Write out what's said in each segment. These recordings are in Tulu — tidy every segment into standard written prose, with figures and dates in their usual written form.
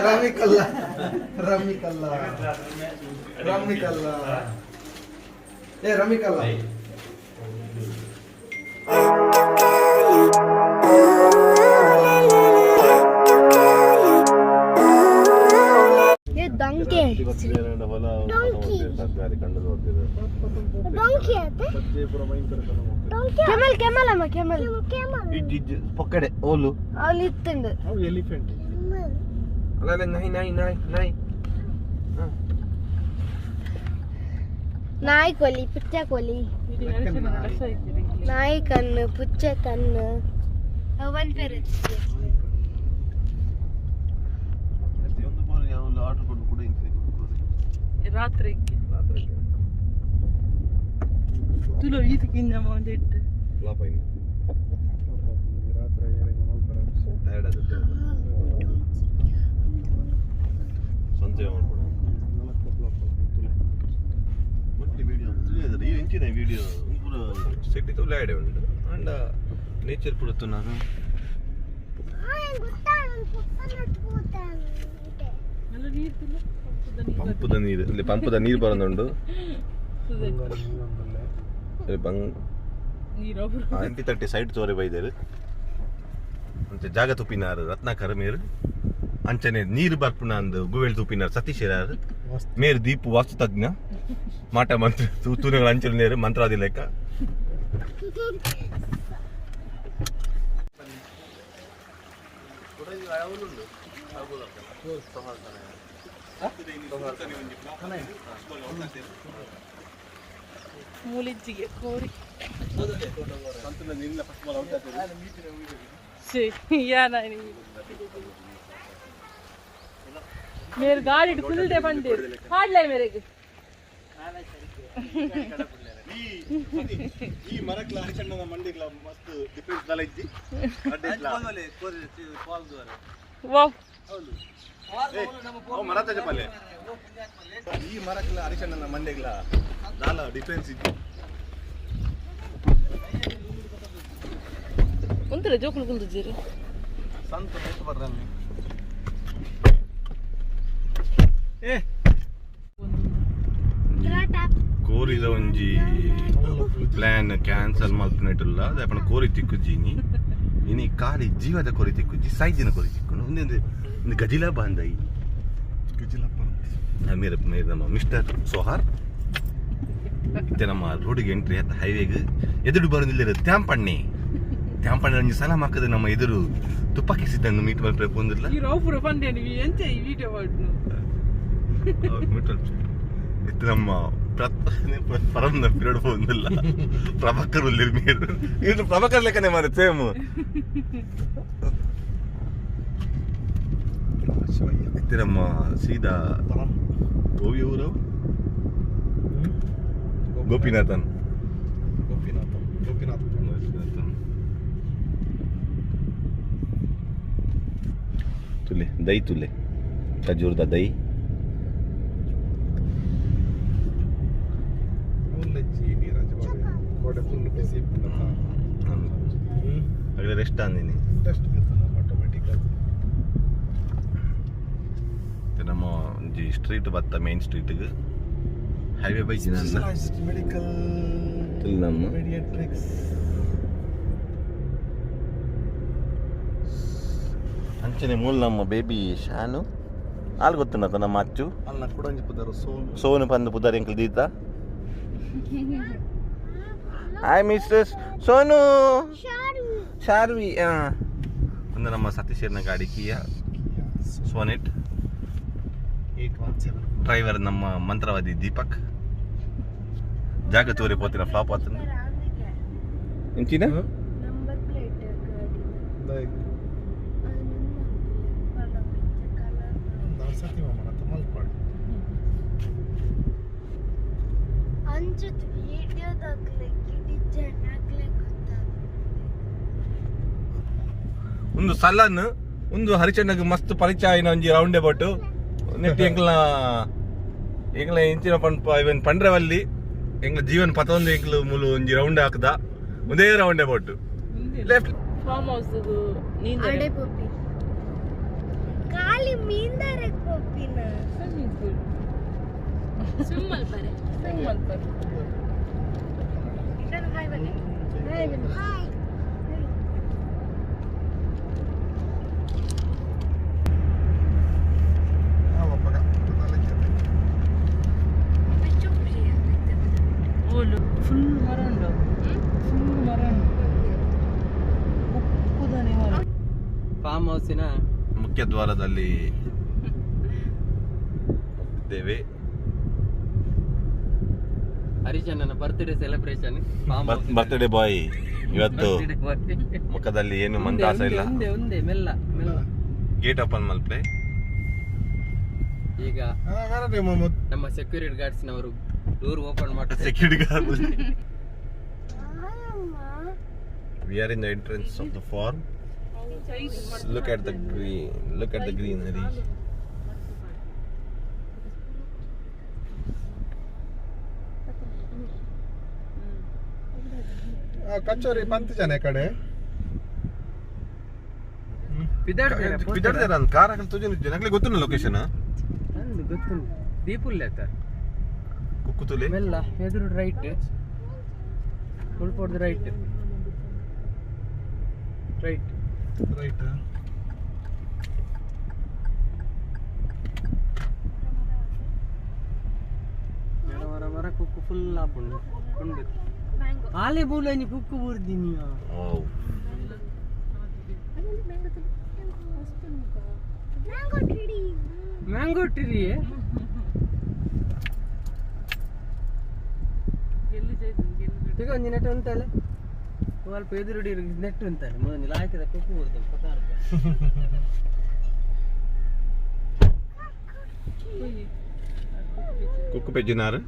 ರಮಿಕಲ್ಲ ರಮಿಕಲ್ಲ ರಮಿಕಲ್ಲ ಏ ರಮಿಕಲ್ಲ. ये डोंकी है. Donkey. ಡೊಂಕಿ ಅತ್ತೆ. ಕೆಮಲ್ ಕೆಮಲ್ ಅಮ್ಮ ಕೆಮಲ್ ಕೆಮಲ್. ಪೊಕ್ಕಡೆ ಓಲು. ಅಲ್ಲಿ ಇತ್ತಂಡು. ಅವು ಎಲಿಫೆಂಟ್. ಅಲ್ಲ, ನಾಯಿ ನಾಯಿ ನಾಯಿ ನಾಯಿ. ನಾಯಿ ಕೊಲಿ ಪುಚ್ಚ ಕೊಲಿ ನಾಯಿ ಕಣ್ಣು ಪುಚ್ಚ ಕಣ್ಣು ಅವನ್ ಪೇರು. ಒಂದು ಬಾರಿ ಯಾವ ಆರ್ಡರ್ ಕೊಡು ಕೂಡ. ರಾತ್ರಿ ತುಲು ಈತಕ್ಕಿಂತ ಒಂದಿಟ್ಟು. ಫ್ಲಾಪ್ ಆಯ್ತು. ರಾತ್ರಿ ಏನಿಗೆ ಮಲ್ಪರೆ. ಟಯರ್ಡ್ ಆಗುತ್ತೆ. ಸಂಜೆ ಮಾಡ್ಕೊಡು. ನಾಲ್ಕು ಬ್ಲಾಕ್. ಮೊಟ್ಟಿ ವಿಡಿಯೋ ಈ ಇಂಚಿನ ವಿಡಿಯೋ ಪೂರ ಸೆಟ್ ತುಲೆ ಐಡೆ ಉಂಡು ಅಂಡ ನೇಚರ್ ಪೂರ ತುನಾಗ. ಅಲ್ಲ ನೀರು ತುಲು. ಪಂಪುದ ನೀರು ಇಲ್ಲಿ ಪಂಪುದ ನೀರು ಬರೋದುಂಡು. ಬಂಗ್. ನೀರು. ಎಂಟಿ ತರ್ಟಿ ಸೈಡ್ ತೋರೆ ಬೈದೇರು ಅಂಚೆ ಜಾಗ ತುಪ್ಪಿನಾರು ರತ್ನಾಕರ ಮೇರು ಅಂಚನೆ ನೀರು ಬರ್ಪುನ ಅಂದು ಗುವೆಲ್ ತುಪ್ಪಿನಾರು ಸತೀಶ್ ಮೇರು ದೀಪು ವಾಸ್ತು ತಜ್ಞ ಮಾಟ ಮಂತ್ರ ತೂತೂನೆಗಳ ಅಂಚನೆ ನೇರು ಮಂತ್ರಾದಿ ಲೆಕ್ಕ. ಮೂಲಿಜ್ಜಿಗೆ ಕೋರಿ ಸೇ ಯಾನ ಮೇರೆ ಗಾಡಿ ಕುಲ್ದೆ ಬಂದಿರು ಹಾಡ್ಲೇ ಮೇರೆಗೆ. ಈ ಮರಕ್ಲ ಹರಿಚಣ್ಣನ ಮಂಡಿಗ್ಲ ಮಸ್ತ್ ಡಿಫ್ರೆನ್ಸ್ ದಲ ಇಜ್ಜಿ. ವಾವ್. ಮರ ತಜಪಲ್ಲೆ ಈ ಮರಕ್ಲ ಹರಿಚಣ್ಣನ ಮಂಡಿಗ್ಲ ದಾಲ ಡಿಫ್ರೆನ್ಸ್ ಇಜ್ಜಿ. ಒಂಥರ ಜೋಕುಲು ಕುಲ್ದಿದ್ದೀರಿ. ಸಂತ ಬರ್ರಲ್ಲಿ ಏ ಕೋರಿದ ಒಂಜಿ ಪ್ಲಾನ್ ಕ್ಯಾನ್ಸಲ್ ಮಲ್ಪುನೆಟುಲ್ಲ ಅಪಣ ಕೋರಿ ತಿಕ್ಕುಜ್ಜಿನಿ ಇನಿ ಖಾಲಿ ಜೀವದ ಕೋರಿ ತಿಕ್ಕುಜ್ಜಿ ಸೈಜಿನ ಕೋರಿ ತಿಕ್ಕುಂಡು ಒಂದೊಂದು ಒಂದು ಗಜಿಲ ಬಾಂದೈ. ಗಜಿಲಪ್ಪ. ಮೇರೆ ಮೇರೆ ನಮ್ಮ ಮಿಸ್ಟರ್ ಸೋಹಾರ್ ಇತ್ತೆ ನಮ್ಮ ರೋಡಿಗೆ ಎಂಟ್ರಿ ಆತ ಹೈವೇಗ್ ಎದುರು ಬರೋದಿಲ್ಲ ತ್ಯಾಂಪಣ್ಣೆ ತ್ಯಾಂಪಣ್ಣೆ ಒಂಜಿ ಸಲಾಮ್ ಹಾಕದ ನಮ್ಮ ಎದುರು ತುಪ್ಪಾಕಿ ಸಿದ್ದಂದು ಮೀಟ್ ಮಲ್ಪರೆ ಪೋಂದಿಲ್ಲ. ಈ ರೋಪುರ ಪಂಡೆ ನೀವು ಎಂಚ ಈ ವಿಡಿಯೋ ಮಾಡ್ನು? ಇತ್ತು ನಮ್ಮ ಪರಮ್ನ ಪಿರಿಯಡ್ ಪೋಂದಿಲ್ಲ ಪ್ರಭಾಕರ್ ಉಲ್ಲಿರ್ ಮೇರು ಇದು ಪ್ರಭಾಕರ್ ಲೆಕ್ಕನೆ ಮಾರೆ ಸೇಮ್. ಶಿವಯ್ಯ. ಇತ್ತೆ ನಮ್ಮ ಸೀದಾ ಪರಂ. ಓವಿ ಊರು ಗೋಪಿನಾಥನ್. ಗೋಪಿನಾಥ ಗೋಪಿನಾಥ. ತುಲೆ ದೈ ತುಲೆ ಖಜೂರದ ದೈ. ಮುಲ್ಲಜ್ಜಿ ನೀರಾಜ್ ಬಾಬೆ ಕೋಡೆ ಫುಲ್ ಬಿಸಿ. ಹಾಗಾದ್ರೆ ರೆಸ್ಟ್ ಅಂದಿನಿ. Test automatic. ಇತ್ತೆ ನಮ್ಮ ಒಂಜಿ ಸ್ಟ್ರೀಟ್ ಬತ್ತ ಮೇನ್ ಸ್ಟ್ರೀಟ್ಗೆ ಹೈವೇ ಬೈ ಸ್ಪೆಷಲೈಸ್ಡ್ ಮೆಡಿಕಲ್ ತುಲ್ ನಮ್ಮ ಪೀಡಿಯಾಟ್ರಿಕ್ಸ್. ಅಂಚನೆ ಮೂಲ ನಮ್ಮ ಬೇಬಿ ಶಾನು ಆಲ್ ಗೊತ್ತುಂಡತ ನಮ್ಮ ಅಚ್ಚು. ಅಲ್ಲ ಕುಡಂಜಿ ಪುದರು ಸೋನು. ಸೋನು ಪಂದು ಪುದರ್ ಎಂಕಲ್ ದೀತ. Hi mister Sonu Sharvi. ಒಂದು ನಮ್ಮ ಸತೀಶ್ ಗಾಡಿ ಕಿಯಾ ಸೋನೆಟ್. 817. ಡ್ರೈವರ್ ನಮ್ಮ ಮಂತ್ರವಾದಿ ದೀಪಕ್ ಜಾಗ ತೋರಿ ಪೋತಿನ ಫ್ಲಾಪ್ ಆತಂದು ಎಂಚಿನ. ನಂಬರ್ ಪ್ಲೇಟ್ ಗಾಡಿ. ಸತಿ ಮಾಮನ ಮಲ್ಪಾಡು. ಅಂಚುತ್ ವಿಡಿಯೋದಾಗ್ಲೆ ಗಿಡಿ ಜನಾಗ್ಲೆ ಗೊತ್ತಾಗ್ತದೆ. ಒಂದು ಸಲನ್ ಒಂದು ಹರಿಚಣ್ಣಗ್ ಮಸ್ತ್ ಪರಿಚಯ ಆಯಿನ ಒಂಜಿ ರೌಂಡ್ ಅಬೌಟ್ ನೆಟ್ಟಿ ಎಂಕ್ಲ ಎಂಕ್ಲ ಎಂಚಿನ ಪನ್ಪ ಇವನ್ ಪಂಡ್ರೆವಲ್ಲಿ. ಎಂಗ್ಲ ಜೀವನ ಪತೊಂದು ಎಂಕ್ಲು ಮುಲು ಒಂಜಿ ರೌಂಡ್ ಹಾಕದ ಒಂದೇ round boat left. Farm house ನೀಂದರೆ. ಅಡೆ ಪೋಪಿ ಖಾಲಿ ಮೀಂದರೆ ಪೋಪಿನ. Swimming pool. ಸ್ವಿಮ್ ಮಲ್ಪರೆ. ಸ್ವಿಮ್ ಮಲ್ಪರೆ. ಹಾಯ್ ಬನ್ನಿ. ಹಾಯ್. ಓಲು ಫುಲ್ ಮರ ಉಂಡು, ಫುಲ್ ಮರ ಉಂಡು, ಉಪ್ಪುದನೆ ಮರ. ಫಾರ್ಮ್ ಹೌಸಿನ ಮುಖ್ಯ ದ್ವಾರದಲ್ಲಿ ಹೋಗ್ತಿದ್ದೇವೆ. ಹರಿಶಣ್ಣನ birthday celebration farm house. Birthday boy ಇವತ್ತು. ಮುಖದಲ್ಲಿ ಏನು ಮಂದಾಸ ಇಲ್ಲ. ಒಂದೇ ಒಂದೇ, ಮೆಲ್ಲ ಮೆಲ್ಲ. ಗೇಟ್ ಓಪನ್ ಮಲ್ಪ್ಲೆ. ಈಗ ನಮ್ಮ ಸೆಕ್ಯೂರಿಟಿ ಗಾರ್ಡ್ಸ್ ನವರು ಡೋರ್ ಓಪನ್ ಮಾಡ್ತಾರೆ. Security guard. ಅಮ್ಮ. We are in the entrance of the farm. Look at the green, look at the greenery. Kachori ಪಂತ್ ಜನ ಕಡೆ. ಬಿದ್ದಾಡ್ತಾರೆ ಕಾರ್ ಹಾಕಲು ತೋಜೊಂದು ಜನಗಳಿಗೆ ಗೊತ್ತುಂಟು ಲೊಕೇಶನ್. ಅಂದು ಗೊತ್ತುಂಟು, ದೀಪುಲ್ಲೆ ಆತ. ಕುಕ್ಕುತುಲೆ. ಮೆಲ್ಲ ಎದುರು ರೈಟ್, ಮುಲ್ಪೊಡ್ದು ರೈಟ್ ರೈಟ್. ರೈಟ್. ಮರ ಮರ ಮರ ಕುಕ್ಕು ಫುಲ್ ಆಪುಂಡು ಉಂಡು. ಆಲೆ ಬೂಲನಿ ಕುಕ್ಕು ಬೂರ್ದಿನಿ. Mango tree. Mango tree. ಗೆಲ್ಲು ಜೈದು ಗೆಲ್ಲು. ಈಗ ಒಂಜಿ ನೆಟ್ ಉಂಟಲ್ಲ, ಅಲ್ಪ ಎದುರುಡಿ ನೆಟ್ ಉಂಟಲ್ಲ, ಮೊದಲು ಹಾಕಿದ ಕುಕ್ಕು ಬೂರ್ದು ಪತಾರ್ದ. ಕುಕ್ಕು ಪೆಜ್ಜಿನಾರು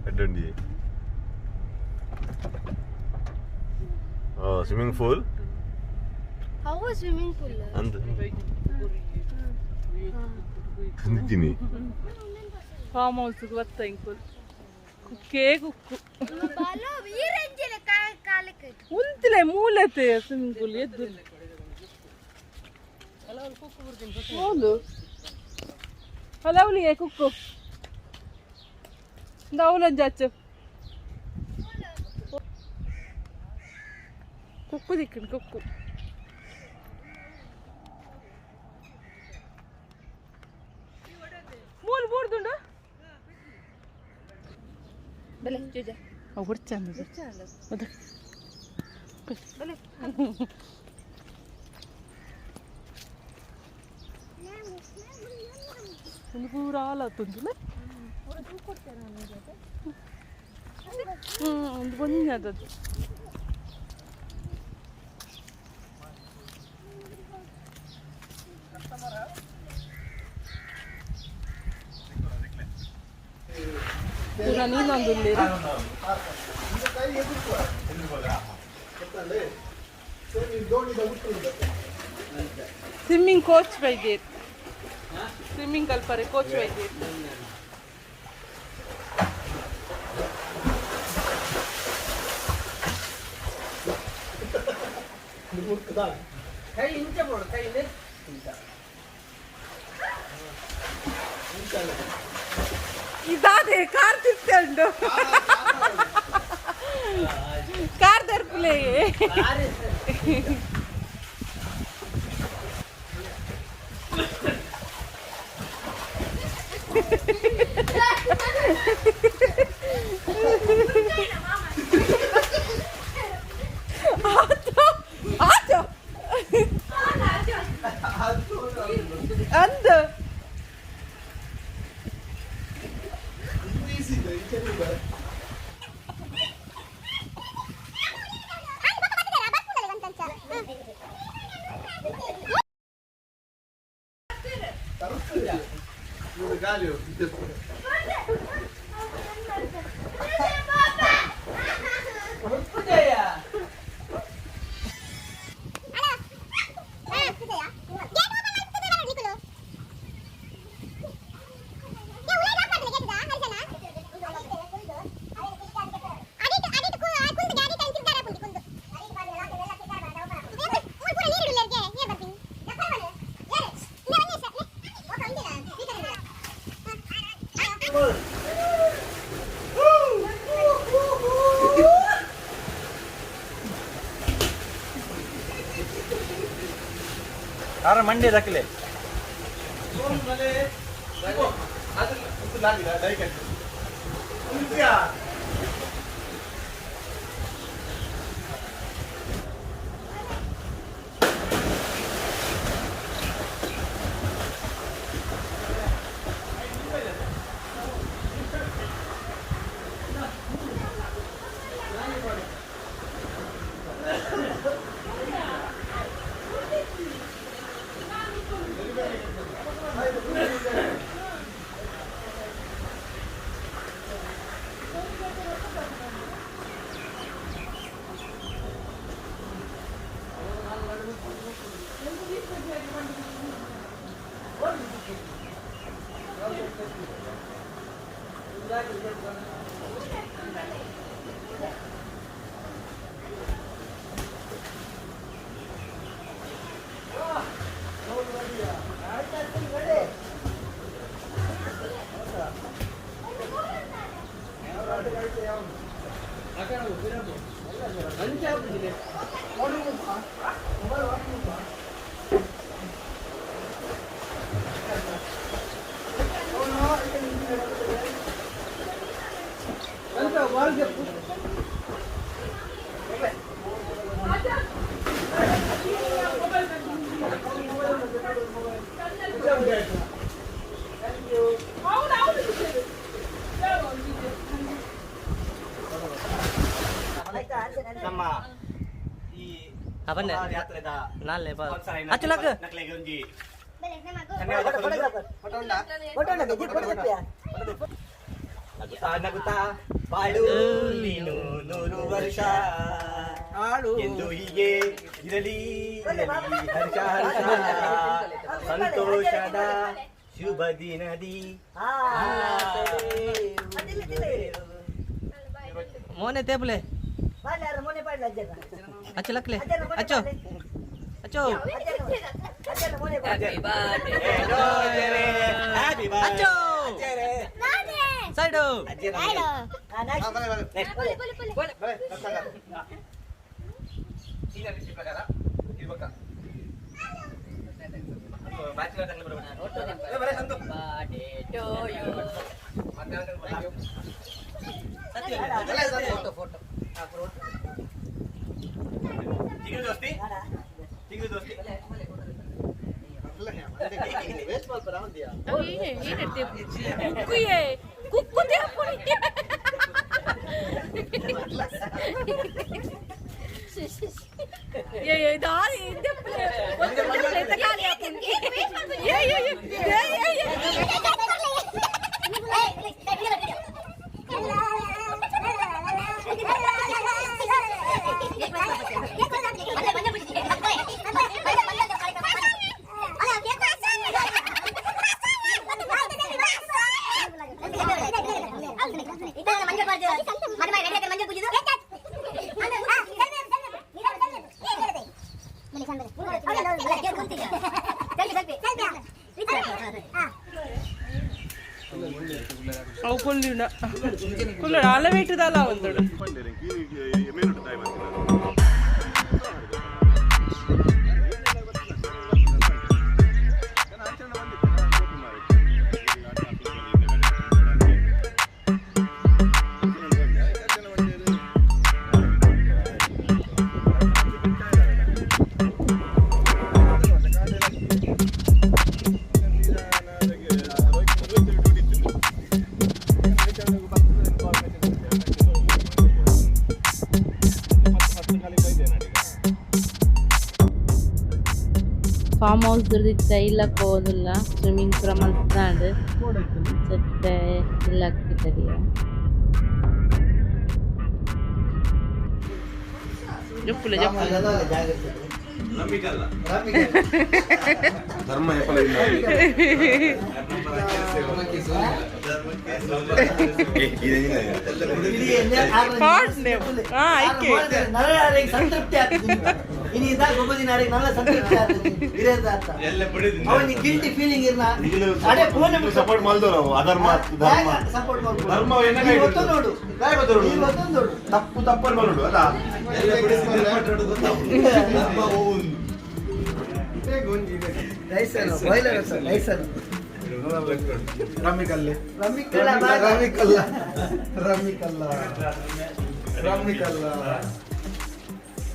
ಎಡ್ಡುಂಡಿ. ಓ, ಸ್ವಿಮ್ಮಿಂಗ್ ಪೂಲ್. ಅವು ಸ್ವಿಮ್ಮಿಂಗ್ ಪೂಲ್. ಅಂದ್ ಅಂದಿದ್ದೀನಿ. ಫಾರ್ಮ್ ಹೌಸ್ ಬತ್ತ ಇಂಕುಲ್ ಕುಕ್ಕೇ ಕುಕ್ಕು. ಬಾಲೋ ಈರಂಜಿನ ಕಾಲಕ್ಕೆ. ಉಂತಿಲೆ ಮೂಲತೆ ಸ್ವಿಮ್ಮಿಂಗ್ ಪೂಲ್ ಎದ್ದು ಹೌದು ಹಲವುಲಿಗೆ ಕುಕ್ಕು ಅವಲಂಜಾಚು ಕುಕ್ಕು ದಿಕ್ಕನ್ ಕುಕ್ಕು. ಮೂಲು ಬೂರ್ದುಂಡು. ಬಲೆ ಜುಜ. ಅವು ಹೊಡ್ಚಂದ. ಬಲೆ. ಒಂದು ಪೂರ ಹಾಲಾತುಂಟುಲೆ. ಹ್ಞೂ, ಒಂದು ಬೊಂಜಿ ಅದದ್ದು. ಪೂರ ನೀನೊಂದುಲ್ಲೇರು. ಸ್ವಿಮ್ಮಿಂಗ್ ಕೋಚ್ ಬೈದೇರ್, ಸ್ವಿಮ್ಮಿಂಗ್ ಕಲ್ಪರೆ ಕೋಚ್ ಬೈದೇರ್. ಕೈ ಇಂಚ ಬೋಡು, ಕೈ ನೆಟ್ ಇಂಚ. ಇದಾದೆ ಕಾರ್ ತಿರ್ತೆ ಉಂಟು, ಕಾರ್ ದರ್ಪುಲೇ. ಆಚೋ ಆಚೋ ಅಂದ. ಗಾಲಿ. ಆರ ಮಂಡೆ ದಾಖಲೆ. ನಮ್ಮ ಈ ಯಾತ್ರೆದ ನಕ್ಲೆಗೆ ಒಂಜಿ ನಗುತ್ತಾ ನಗುತ್ತಾ ಬಾಳು ನೀನು 100 ವರ್ಷ ಎಂದು ಹೀಗೆ ಇರಲಿ ಇರಲಿ ಹರ್ಷ ಹರ್ಷ ಸಂತೋಷದ ಶುಭ ದಿನದಿ. ಮೋನೆ ತೇಪಲೆ ಅಚ್ಚ ಲಕ್ಲೆ ಅಚ್ಚೋ ಅಚ್ಚೋ ಅಚ್ಚೋ ಸೈಡು ಕುಕ್ಕು ಅವು ಕೊಲ್ಲಿನ ಕುಲ್ಲಡ ಅಲವೇಟದಲ್ಲ ಒಂದೊಡು. ಫಾರ್ಮ್ ಹೌಸ್ ದುರ್ದಿತ್ತ ಇಲ್ಲಕ್ಕೆ ಹೋದಿಲ್ಲ, ಸ್ವಿಮ್ಮಿಂಗ್ ಪೂರ ಮಲ್ತಾಂಡ್ ಸೆಟ್ ಇಲ್ಲಕ್ಕೆ ಜಪ್ಪುಲೆ ಜಪ್ಪುಲೆ ಧರ್ಮ. ಐಕೆ. ಸಂತೃಪ್ತಿ ಆಗ್ತದೆ ಇನಿ ಇದ್ದಾಗ ಒಬ್ಬ ದಿನ ನನ್ನ ಸಂತೃಪ್ತಿ ಆಗ್ತದೆ ಇರೋದ ಅರ್ಥ ಅವನಿಗೆ ಗಿಲ್ಟಿ ಫೀಲಿಂಗ್ ಇರ್ನ ಅಡೆ ಫೋನ್ ಸಪೋರ್ಟ್ ಮಾಡಿದವರು ಅಧರ್ಮ ಧರ್ಮ ಸಪೋರ್ಟ್ ಧರ್ಮ ಎನ್ನ ಮಾಡ್ಬೋದು ಗೊತ್ತೊಂದು ನೋಡು ದಾಯ ಗೊತ್ತುಂಟು. ಈ ಗೊತ್ತೊಂದು ನೋಡು ತಪ್ಪು ತಪ್ಪನ್ನು ಮಾಡೋಡು ಅಲ್ಲ ರೈಸನ್ ಬಾಯ್ಲರ್ ಸರ್ ರೈಸನ್ ರಮ್ಮಿಕಲ್ಲೆ ರಮ್ಮಿಕಲ್ಲ ರಮ್ಮಿಕಲ್ಲ ರಮ್ಮಿಕಲ್ಲ ರಮ್ಮಿಕಲ್ಲ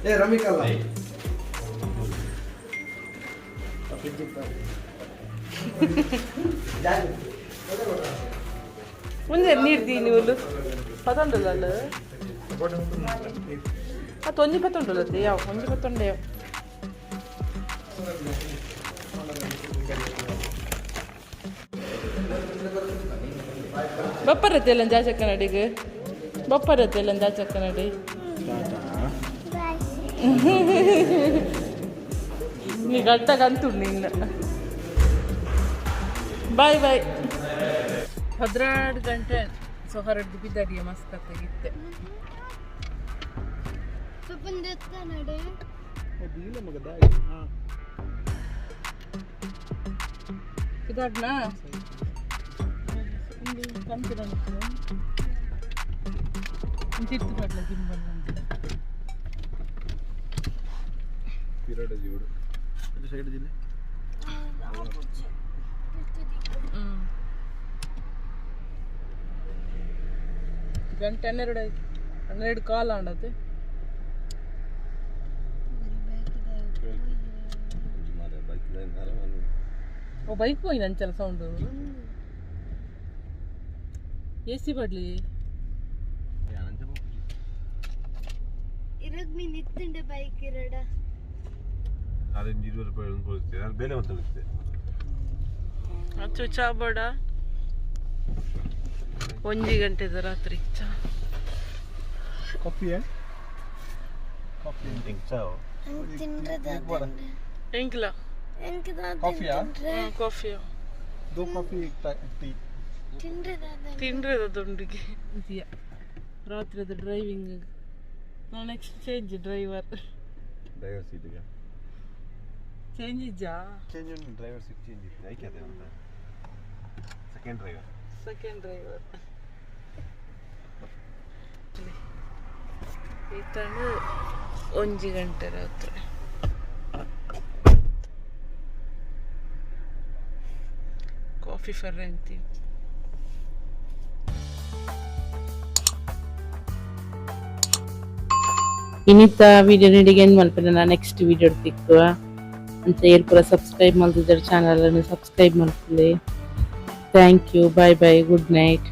ಏ ರಮ್ಮಿಕಲ್ಲ. ಒಂದೇ ನೀರು ದೀನಿ ಊಲು ಪತೊಂಡಲ್ಲ ಅದು ಒಂಜಿ ಪತ್ತೊಂಡಲ್ಲ ಯಾವ ಒಂಜಿ ಪತ್ತೊಂಡೆ ಯಾವ. ಬಪ್ಪರತ್ತೆ ಎಲ್ಲ ಜಾಚಕ್ಕನಡಿಗೆ ಬಪ್ಪರತ್ತೆ ಎಲ್ಲ ಜಾಚಕ್ಕನಡಿ. ಬಾಯ್. ನೀ ಗಟ್ಟಾಗ ನಿನ್ನ. Boy boy. 12 ಗಂಟೆ ಸೊ ಹೊರಡ್ದು ಬಿದ್ದಡಿಯ ಮಸ್ಕತ್ತಾಗಿತ್ತೆ. ಪಪ್ಪಂದ ನಡೆ. ಇದಾಡ್ನಾ ಕಂಪಿಡ ತಿರ್ತು ಪಡ್ಲ ಗಿಂಬಲ್. ಸೈಡ್ ಜಿಲ್ಲೆ. ಹ್ಮ್ ಗಂಟೆ 12 ಆಯ್ತು, 12:15 ಆಂಡತೆ. ಓ ಬೈಕ್ ಪೋಯಿನ ಅಂಚಲ ಸೌಂಡು ಎ ಸಿ ಬಡ್ಲಿ. ಇರಗ್ ಮೀನ್ ಇತ್ತುಂಡೆ ಬೈಕ್ ಇರಡ. ಅದೊಂದು 20 ರೂಪಾಯಿ ಒಂದು ಕೊಡುತ್ತೆ, ನಾನು ಬೇಲೆ ಮಾತಾಡುತ್ತೆ. ಅಚ್ಚು ಚಾ ಬೇಡ. ಒಂಜಿ ಗಂಟೆದ ರಾತ್ರಿ ಚಾ. Coffee coffee. ಹಂಗ್ ತಿಂಡ್ರದ. ಎಂಕ್ಲ. ಕಾಫಿಯಾ? ಕಾಫಿ. ದೋ ಕಾಫಿ ಟೀ. ತಿಂಡ್ರದ. ತಿಂಡ್ರದ ದುಂಡಿಗೆ ರಾತ್ರಿದ ಡ್ರೈವಿಂಗ್. ನಾವು ನೆಕ್ಸ್ಟ್ ಚೇಂಜ್ ಡ್ರೈವರ್. ಡ್ರೈವರ್ ಸೀಟಿಗೆ. ಚೇಂಜ್ ಇಜ್ಜಾ? ಚೇಂಜ್ ಉಂಟು, ಡ್ರೈವರ್ ಸೀಟ್ ಚೇಂಜ್ ಇತ್ತು. ಐಕೆ ಅದೇ ಅಂತ ಸೆಕೆಂಡ್ ಡ್ರೈವರ್. ಸೆಕೆಂಡ್ ಡ್ರೈವರ್ ಈತಂಡು. ಒಂಜಿ ಗಂಟೆ ರಾತ್ರಿ. ಕಾಫಿ ಫರ್ರೆಂತಿ. ಇನ್ನಿತ ವಿಡಿಯೋ ನಿಡಿಗೆ ಎಂಡ್ ಮಲ್ಪೆನ. ನಾ ನೆಕ್ಸ್ಟ್ ವಿಡಿಯೋ ತಿಕ್ಕುವ ಅಂಚ ಏರ್ ಪೂರ ಸಬ್ಸ್ಕ್ರೈಬ್ ಮಲ್ತಿದ್ದಾರೆ ಚಾನಲ್ ಅನ್ನು ಸಬ್ಸ್ಕ್ರೈಬ್ ಮಲ್ಪುಲೆ. Thank you, bye bye, good night.